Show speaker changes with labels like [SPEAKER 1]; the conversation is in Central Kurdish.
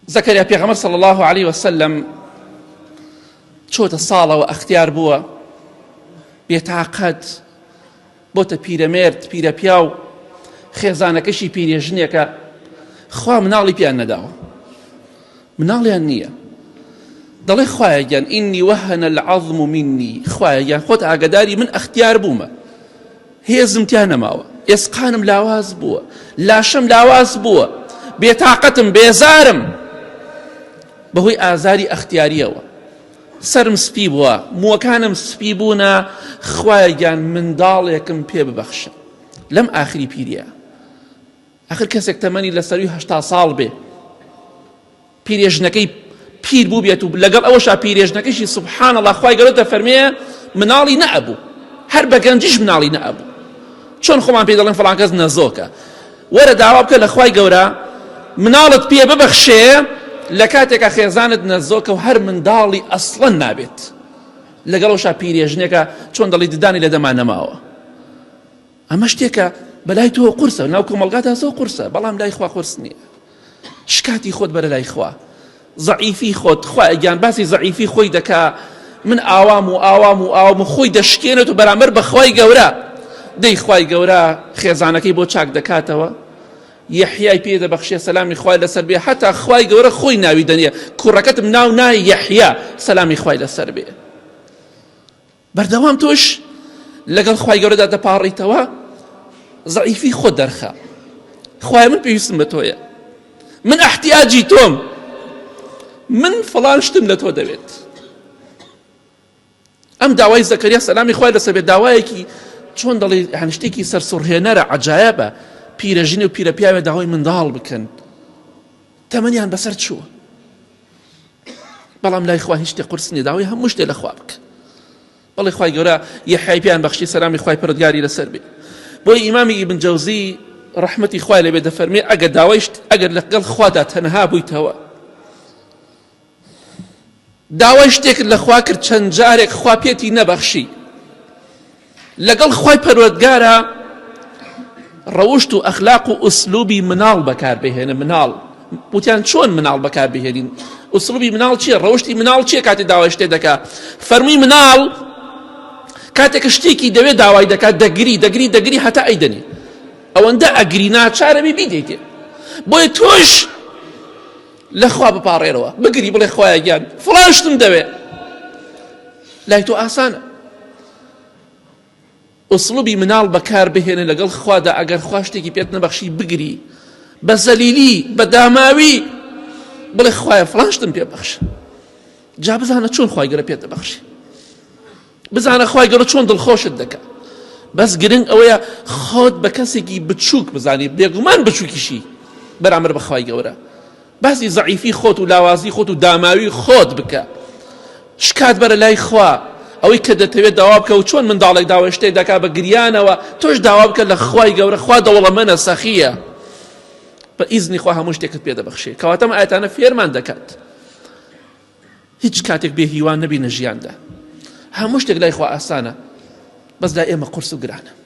[SPEAKER 1] زەکەریا پێغەمبەر صلی الله علیه وسلم چۆتە ساڵەوە ئەختیار بووە بێتاقەت بۆتە پیرەمێرد پیرەپیاو خێزانەکەشی پیرێژنێکە خوا مناڵی پیان نەداوە مناڵیان نییە دەڵێ خوایە گیان ئینی وهن العظم منی خوایە گیان خۆت ئاگداری من ئەختیار بوومە هێزم تیا نەماوە ئێسقانم لاواز بووە لاشەم لاواز بووە بێتاقەتم بێزارم بەهۆی ئازاری ئەختیاریەوە سەرم سپی بووە مووەکانم سپی بوونە خوایە گیان منداڵێکم پێ ببەخشە لەم ئاخری پیریە ئەخر کەسێک تەمەنی لە سەروی هەشتا ساڵ بێ پیرێژنەکەی پیر بوو بێت و لەگەڵ ئەوەشا پیرێژنەکەشی سبحان الله خوای گەورە دەفەرمێ مناڵی نەئەبوو هەر بە گەنجیش مناڵی نەئەبوو چۆن خۆمان پێ دەڵێن فڵان کەس نەزۆکە وەرە داوا بکە لە خوای گەورە مناڵت پێ ببەخشێ لە کاتێکا خێزانت نەزۆکە و هەر منداڵی ئەسڵەن نابێت لەگەڵەوشا پیرێژنێکە چۆن دەڵی ددانی لە دەما نەماوە ئەمە شتێکە بەلای تۆ قورسە ناو کۆمەڵگادا زۆر قورسە بەڵام لای خوا قورس نییە شکاتی خۆت بەرە لای خوا زەعیفی خۆت خوایە گیان باسی زەعیفی خۆی دەکا من ئاوام و ئاوام و ئاوام و خۆی دەشکێنێت و بەرامبەر بە خوای گەورە دەی خوای گەورە خێزانەکەی بۆ چاک دەکاتەوە یەحیای پێ دەبەخشێ سەلامی خوای لەسەر بێ هەتا خوای گەورە خۆی ناوی دەنێ کوڕەکەتم ناو نای یەحیا سەلامی خوای لەسەر بێ بەردەوام تۆش لەگەڵ خوای گەورەدا دەپاڕیتەوە زەعیفی خۆت دەرخە خوای من پێویستم بە تۆیە من احتیاجی تۆم من فڵان شتم لە تۆ دەوێت ئەم داوای زەکەریا سەلامی خوای لەسەر بێت داوایەکی چۆن دەڵێ هەن شتێکی سەرسوڕهێنەرە عجایبە پیرەژنی و پیرە پیاوێ داوای منداڵ بکەن تەمەنیان بەسەر چووە بەڵام لای خوا هیچ شتێ قورس نییە داوای هەموو شتێ لە خوا بکە بەڵێ خوای گەورە یەحیای پێیان بەخشی سەلامی خوای پەروەردگاری لەسەر بێ بۆی ئیمامی ئیبن جەوزی ڕەحمەتی خوای لێبێ دەفەرمێ ئەگەر داوای ئەگەر لەگەڵ خوادا تەنها بوویتەوە داوای شتێکت لە خوا کرد چەند جارێک خوا پێتی نەبەخشی لەگەڵ خوای پەروەردگارا ڕەوشت و ئەخلاق و ئوسلوبی مناڵ بەکار بهێنە مناڵ وتیان چۆن مناڵ بەکار بهێنین ئوسلوبی مناڵ چییە ڕەوشتی مناڵ چییە کاتێ داوای شتێ دەکا فەرمووی مناڵ کاتێک شتێکی دەوێت داوای دەکات دەگری دەگری دەگری هەتا ئەیدەنی ئەوەندە ئەگری ناچارە بی بیدەیتێ بۆیە تۆش لەخوا بپاڕێرەوە بگری بڵێ خوایە گیان فڵان شتم دەوێ لای تۆ ئاسانە ئوسلوبی مناڵ بەکار بهێنە لەگەڵ خوادا ئەگەر خوا شتێکی پێت نەبەخشی بگری بە زەلیلی بە داماوی بڵێ خوایە فڵان شتم پێ بەخش جا بزانە چۆن خوای گەورە پێت دەبەخشی بزانە خوای گەورە چۆن دڵخۆشت دەکا بەس گرنگ ئەوەیە خۆت بە کەسێکی بچووک بزانی بێگومان بچووکیشی بەرامبەر بە خوای گەورە باسی زەعیفی خۆت و لاوازی خۆت و داماوی خۆت بکە شکات بەرە لای خوا ئەوەی کە دەتەوێت داوا بکە و چۆن منداڵێک داوای شتێک دەکا بە گریانەوە تۆش داوا بکە لە خوای گەورە خوا دەوڵەمەنە سەخیە بە ئیزنی خوا هەموو شتێکت پێ دەبەخشێ کەواتە ئەم ئایەتانە فێرمان دەکات هیچ کاتێک بێ هیوا نەبینە ژیاندا هەموو شتێک لای خوا ئاسانە بەس لای ئێمە قورس و گرانە.